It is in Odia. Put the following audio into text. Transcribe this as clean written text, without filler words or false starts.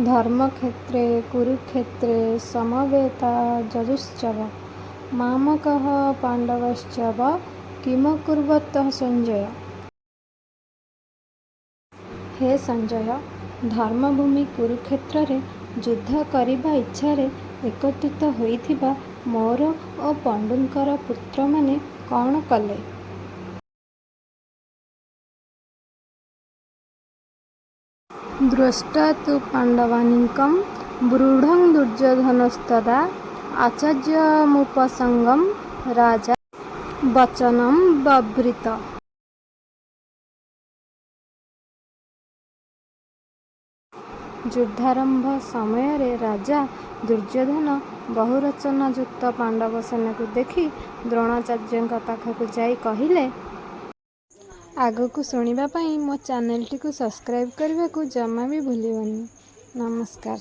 ଧର୍ମକ୍ଷେତ୍ରେ କୁରୁକ୍ଷେତ୍ରେ ସମବେତାଯୁଯୁତ୍ସବଃ ମାମକାଃ ପାଣ୍ଡବାଶ୍ଚୈବ କିମକୁର୍ବତ ସଞ୍ଜୟ। ହେ ସଞ୍ଜୟ! ଧର୍ମଭୂମି କୁରୁକ୍ଷେତ୍ରରେ ଯୁଦ୍ଧ କରିବା ଇଚ୍ଛାରେ ଏକତ୍ରିତ ହୋଇଥିବା ମୋର ଓ ପଣ୍ଡୁଙ୍କର ପୁତ୍ରମାନେ କ'ଣ କଲେ? ଦୃଷ୍ଟ୍ୱା ତୁ ପାଣ୍ଡବାନୀକଂ ବ୍ୟୁଢ଼ଂ ଦୁର୍ଯ୍ୟୋଧନସ୍ତଦା ଆଚାର୍ଯ୍ୟମୁପସଙ୍ଗମ୍ୟ ରାଜା ବଚନମବ୍ରବୀତ। ଯୁଦ୍ଧାରମ୍ଭ ସମୟରେ ରାଜା ଦୁର୍ଯ୍ୟୋଧନ ବହୁରୋଚନଯୁକ୍ତ ପାଣ୍ଡବ ସେନାକୁ ଦେଖି ଦ୍ରୋଣାଚାର୍ଯ୍ୟଙ୍କ ପାଖକୁ ଯାଇ କହିଲେ। ଆଗକୁ ଶୁଣିବା ପାଇଁ ମୋ ଚ୍ୟାନେଲଟିକୁ ସବସ୍କ୍ରାଇବ୍ କରିବାକୁ ଜମା ବି ଭୁଲିବନି। ନମସ୍କାର।